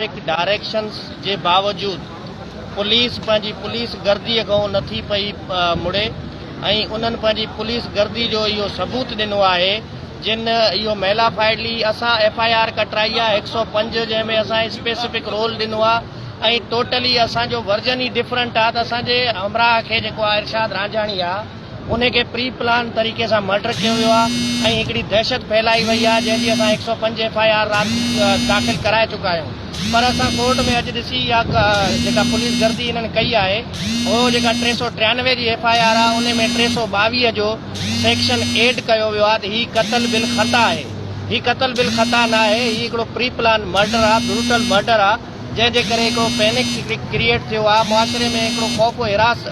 Directions جي باوجود police پنهنجي پوليس گردي کان نٿي پئي مڙي ۽ انهن پنهنجي پوليس گردي جو اهو ثبوت ڏنو آهي جن اهو ميلافائيڊلي اسان ايف I R ڪٽرائي آهي 105 جنهن ۾ اسان اسپيسفڪ رول ڏنو آهي ۽ ٽوٽلي اسان جو ورجن ئي ڊفرنٽ آهي ته اسان جي همراهه کي جيڪو آهي ارشاد رانجهاڻي آهي انهي کي پري پلان طريقي سان مرڊر ڪيو ويو آهي ۽ هڪڙي دهشت ڦهلائي وئي آهي جنهن جي اسان 105 ايف I R رات داخل ڪرائي چڪا آهيون پر اسان ڪورٽ ۾ اڄ ڏسي اها جيڪا پوليس گردي انهن ڪئي آهي اهو جيڪا 393 جي ايف I R آهي انهي ۾ 322 جو سيڪشن ايڊ ڪيو ويو آهي ته هي قتل بالخطا آهي هي قتل بالخطا نه آهي هي هڪڙو پري پلان مرڊر آهي بروٽل مرڊر آهي جنهن جي ڪري هڪڙو پينڪ ڪريئيٽ ٿيو آهي، معاشري ۾ هڪڙو خوف و هراس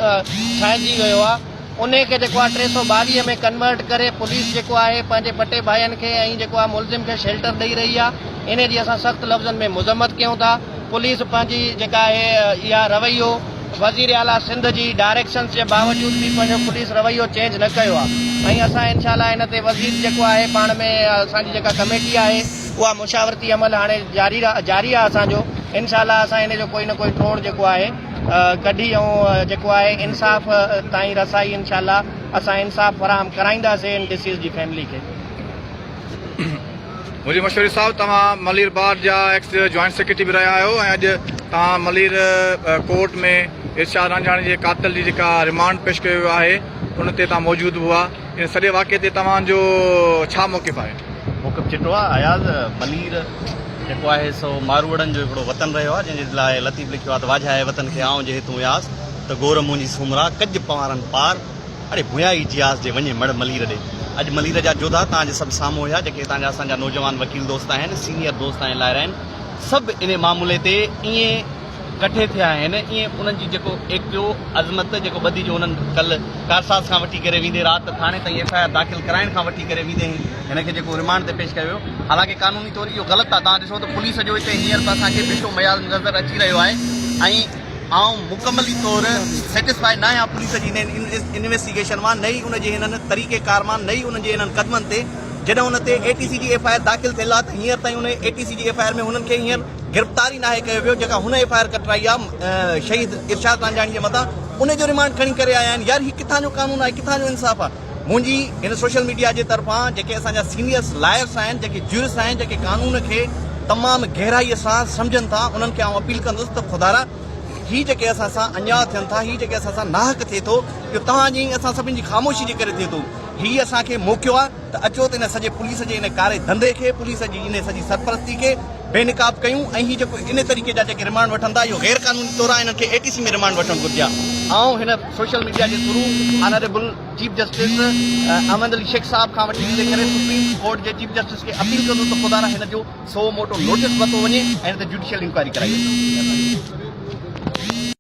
ڇانئجي ويو آهي، انهي کي جيڪو آهي 322 ۾ ڪنورٽ ڪري پوليس جيڪو آهي پنهنجي پٽي ڀائين کي ۽ جيڪو آهي ملزم کي شيلٽر ڏئي رهي آهي، انهي جي اسان سخت لفظن ۾ مذمت ڪيون ٿا، پوليس پنهنجي جيڪا آهي اها رويو وزير اعليٰ سنڌ جي ڊائريڪشنز جي باوجود به پنهنجو پوليس رويو چينج نه ڪيو آهي ۽ اسان انشاء الله ان تي وزير جيڪو آهي پاڻ ۾ اسان جي جيڪا ڪميٽي آهي اها مشاورتي عمل هاڻي جاري جاري آهي اسان جو انشاء الله اسان ان جو ڪوئي نه ڪوئي ٽوڙ جيڪو آهي ڪڍي ۽ جيڪو آهي انصاف تائين رسائي انشاء الله اسان انصاف فراهم ڪرائينداسين ان ڊسيز جي فيملي کي. منهنجي مشوري صاحب توهان ملير بار جا ايڪس جوائنٽ سيڪريٽري به رهيا آهيو ۽ اڄ توهان ملير ڪورٽ ۾ ارشاد رانجهاڻي جي قاتل جي جيڪا رمانڊ پيش ڪيو ويو آهي ان تي توهان موجود به هئا ان سڄي واقعي تي توهان جو ڇا موقف آهي؟ موقف چٽو آهي اياز، ملير جيڪو آهي سو ماروئڙن جو هڪڙو وطن رهيو آهي جنهن جي لاء لطيف لکيو آهي ته واجهائي وطن کي آئون جي هتون وياس ته گور منهنجي سومرا ڪج پنوارن پار اڙي ڀويا ئي جياس جي وڃي مڙ ملير ڏي. اڄ ملير جا جوڌا توهان جي سڀ سامهون هيا جيڪي هتان جا اسان جا نوجوان وڪيل دوست آهن سينيئر دوست ۽ لائر آهن سڀ انهي معاملي تي ائين ڪٺي ٿيا آهن ائين انهن جي جيڪو ايڪيو عظمت جيڪو ٻڌي جو انهن ڪل ڪارساز کان وٺي ڪري ويندي رات ٿاڻي تائين ايف I R داخل ڪرائڻ کان وٺي ڪري ويندي هن کي جيڪو رمانڊ تي پيش ڪيو ويو حالانڪه قانوني طور اهو غلط آهي توهان ڏسو ته پوليس جو هتي هينئر ته اسان کي بشو مياز نظر اچي رهيو آهي ۽ آئون مڪملي طور سيٽسفائي نه آهيان پوليس جي انهن انويسٽيگيشن مان نه ئي ان جي هنن طريقي ڪار مان نه ئي انهن جي انهن قدمن تي جڏهن ان تي اي ٽي سي جي ايف I R داخل ٿيل آهي ته هينئر تائين ان اي ٽي سي جي ايف I R ۾ هنن کي هينئر گرفتار ئي ناهي ڪيو ويو جيڪا هن ايف I R ڪٽرائي آهي شهيد ارشاد رانجهاڻي جي مٿان ان جو رمانڊ کڻي ڪري آيا آهن يار هي ڪٿان جو قانون آهي ڪٿان جو انصاف آهي منهنجي هن سوشل ميڊيا جي طرفان جيڪي اسان جا سينيئرس لائرس آهن جيڪي جيورس آهن جيڪي قانون کي تمام گهرائي سان سمجهن ٿا انهن کي آئون اپيل ڪندس ته خدارا هي جيڪي اسان سان انياء ٿين ٿا هي جيڪي اسان سان ناحق ٿئي ٿو اهو توهان جي ۽ اسان سڀني جي خاموشي جي ڪري ٿئي ٿو هي اسان کي موقعو آهي ته اچو ته ان سڄي پوليس جي ان ڪاري ڌنڌي کي پوليس جي ان سڄي سرپرستي کي بي نقاب ڪيون ۽ هي جيڪو ان طريقي جا جيڪي رمانڊ وٺن ٿا اهو غير قانوني طور آهي انهن کي اي ٽي سي ۾ رمانڊ وٺڻ گهرجي ها. آئون هن سوشل ميڊيا جي through honourable chief justice Ahmed Ali Shaikh صاحب کان وٺي ويندي ڪري سپريم ڪورٽ جي چيف جسٽس کي اپيل ڪندس ته خدارا هن جو سو موٽو نوٽيس ورتو وڃي ۽ هن تي جوڊيشل انڪوائري ڪرائي وڃي.